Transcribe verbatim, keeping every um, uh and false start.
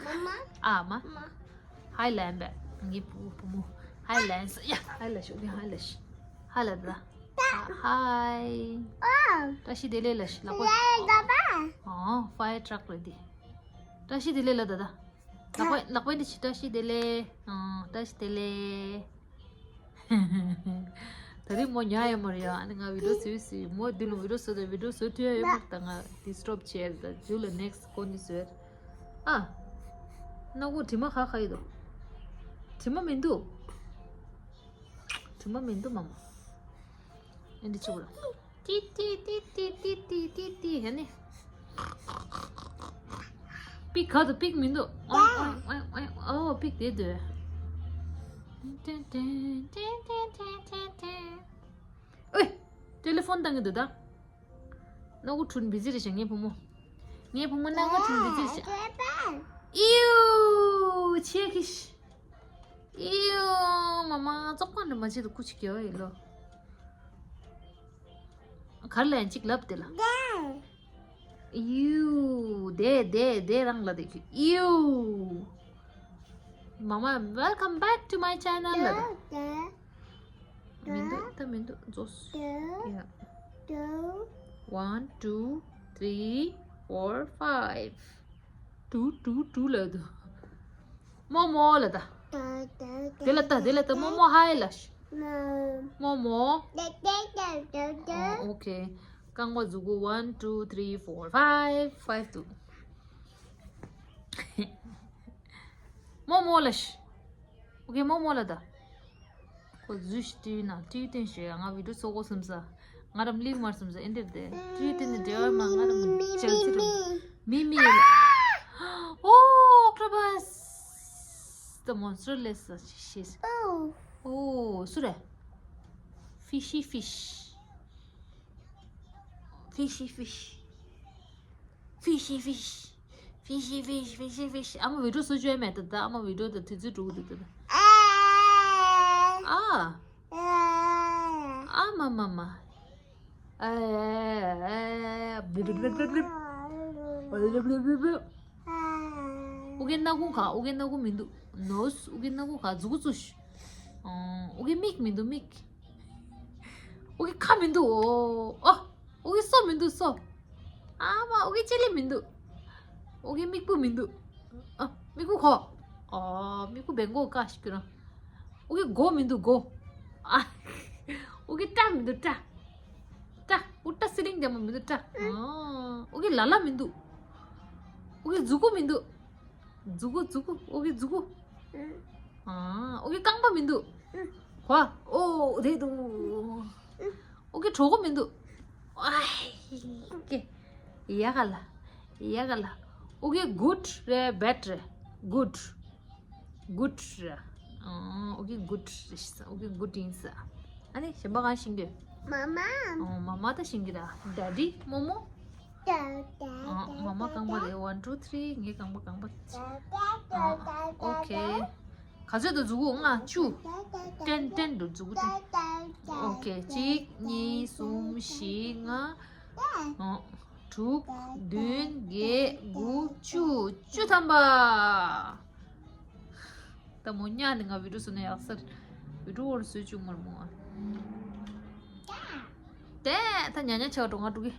ཨ་མ། ཧའི་ལན་པས། ངའི་བུ་བུ་མོ། ཧའི་ལན་ས། ཡ། ཧའི་ལ་ཤོག་ཧའི་ལ་ཤོག་ཧའི་ལ་ད། ཧའི། བཀྲ་ཤིས་བདེ་ལེགས་ལ་ཤི་ལག་པ། ཨོ། ཕའི་ཊྲག་རེད་དེ། བཀྲ་ཤིས་བདེ་ལེགས་ལ་ད་ད། ལག་པ་ལག་པ་འདི་ཤི། བཀྲ་ཤིས་བདེ་ལེགས། ཨོ། བཀྲ་ཤིས་བདེ་ལེགས། ད་རེས་མོ་ཉལ་ཡོད་མ་རེད་ཡ། ཨ་ནི་ང་བི་ཌིའོ་བཟོས་བཟོས། མོ་འདི་ལ་བི་ཌིའོ་བཟོས་དང་། བི་ཌིའོ་བཟོ་ཐུབ་ཡ་ཡོད་མ་རེད། ད་ང་ཌི་སི་ཊརབ་བྱས་རེད། ད་དུས་ལ་ནེག་སི་ཊི་ཁོ་ནི་བཟོས། ཨ། སྣ་ཁུག་དྲི་མ་ཁ་ཁ་ཡོད་དོ། དྲི་མ་མི་འདུག་དྲི་མ་མི་འདུག་མ་མ། ཨེ་འདི་ཆུ་བུར། ཏི་ཏི་ཏི་ཏི། ཧ་ནི། པིག་ག་དུ། པིག་མི་འདུག་ཨོ་ཨོ་ཨོ་ཨོ། པིག་དེ་འདུག་ཨོའི། ཊེ་ལེ་ཕོན་བཏང་གི་འདུག་ད། སྣ་ཁུག་འཁྲུན་བི་ཛི་རེད་ཤག་ངའི་བུ་མོ། ངའི་བུ་མོ་སྣ་ཁུག་འཁྲུན་བི་ཛི་རེད་ཤག་ཨིའུ། ཆེ་གི་ཤི། ཨིའུ། མ་མ་བཙོག་པ་འདྲ་མ་བྱེད་དུ་སྐུ་ཅིག་རྒྱལ་བ་ཡིན་ལོ། གར་ལ་ཡང་གཅིག་ལབ་དེ་ལ། ཨིའུ། དེ་དེ་དེ་རང་ལ་དེ་ཁྱོད་ཨིའུ། མ་མ། Welcome back to my channel ལ་དེ། མི་འདུག་ད་མི་འདུག་རྫོགས། ཡ། One, two, three, four, five. ཊུ་ཊུ་ཊུ་ལབ་འདུག་མོ་མོ་ལ་ད། དེ་ལ་ད། དེ་ལ་ད། མོ་མོ་ཧའི་ལ་ཤོག་མོ་མོ། ཨོ་ཨོ་ཁེ། རྐང་པ་མཛུག་གུ། One, two, three, four, five. Five ཏུ། མོ་མོ་ལ་ཤོག་ཨོ་ཁེ། མོ་མོ་ལ་ད། ཁོ་འཛུལ་ཞིག་ཊི་ཝི་ནང་། ཊི་ཝི་སྟོན་ཞིག་ང་བི་ཌིའོ་བཟོ་དགོས་བསམ་ས། ང་རམ་ལིག་མར་བསམ་ས། ཨེ་འདྲ་དེ་ཊི་ཝི་སྟོན་ནས་འབྲེལ་བ་མ། ང་རམ་ཅལ་སི་རུ། མི་མི་ལ། ཨོ་ཀྲ་བ་སི། ད་མོན་སི་ཊར་ལས་ས་ཤེས། ཨོ་སུ་རེད། ཕི་ཤི་ཕི་ཤི། ཕི་ཤི་ཕི་ཤི། ཕི་ཤི་ཕི་ཤི། ཕི་ཤི་ཕི་ཤི། ཕི་ཤི་ཕི་ཤི། ཨ་མ་བི་ཌིའོ་བཟོ་བཅོས་མེད་ད། ད་ཨ་མ་བི་ཌིའོ་ད་དུས་ཚོད་འགྲོ་གི་འདུག་ད། ཨ། ཨ་མ་མ་མ། ཨ། ཨོ་ཀེ་སྣ་ཁུག་ག་ཨོ་ཀེ་སྣ་ཁུག་མི་འདུག་ནོ་སི། ཨོ་ཀེ་སྣ་ཁུག་ག་མཛུག་གུ་བཙུགས་ཤིག་ཨོ་ཀེ་མིག་མི་འདུག་མིག་ཨོ་ཀེ་ཁ་མི་འདུག་ཨོ་ཨོ། ཨོ་ཀེ་སོ་མི་འདུག་སོ། ཨ་མ། ཨོ་ཀེ་ལྕེ་ལེ་མི་འདུག་ཨོ་ཀེ་མིག་སྤུ་མི་འདུག་ཨ། མིག་སྤུ་གོ་ཨ། མིག་སྤུ་བེང་གོ་ཀ་ཤི་ཀི་ར། ཨོ་ཀེ་མགོ་མི་འདུག་མགོ་ཨ། ཨོ་ཀེ་སྐྲ་མི་འདུག་སྐྲ། སྐྲ། ཨོ་སྐྲ་སི་རིང་ལྡེ་མོ་མི་འདུག་སྐྲ། ཨ། ཨོ་ཀེ་ལ་ལ་མི་འདུག་ཨོ་ཀེ་མཛུ་གུ་མི་འདུག་མཛུ་གུ་མཛུ་གུ། ཨོ་ཀེ་མཛུ་གུ། ཨ། ཨོ་ཀེ་རྐང་པ་མི་འདུག་ཧོ། ཨོ་དེ་འདུག་ཨོ་ཀེ་གྲོད་ཁོག་མི་འདུག་ཨོ་ཀེ། ཡ་ག་ལ། ཡ་ག་ལ། ཨོ་ཀེ་གུཌ་རེད་བེཌ་རེད། གུཌ། གུཌ་རེད། ཨོ་ཀེ་གུཌ་རེད། ཨོ་ཀེ་གུཌ་ཡིན་ས། ཨ་ནི་གཞན་པ་གང་ཤེས་ཀྱི། མ་མ། ཨོ་མ་མ་ད་ཤེས་ཀྱི་ར། ཌེ་ཌི། མོ་མོ། ཨོ་མ་མ་རྐང་པ་རེད། One, two, three. ངའི་རྐང་པ་རྐང་པ། ཨོ་ཨོ་ཁེ། ག་ཚོད་འདུག་མཛུ་གུ། ལྔ། བཅུ། ཏན་ཏན་འདུག་མཛུ་གུ་ཏན། ཨོ་ཁེ། གཅིག་གཉིས་གསུམ་བཞི་ལྔ། ཨོ། དྲུག་བདུན་བརྒྱད་དགུ་བཅུ། བཅུ་ཐམ་པ། ད་མོ་ཉག་ནི་ང་བི་ཌིའོ་བཟོ་ན་ཡག་ས་རེད། བི་ཌིའོ་འོར་བཟོས་བཅུག་མར་མོ་ཨ། དེ་ད་ཉག་ཉག་ཆགས་འགྲོ། ང་འགྲོ་གི།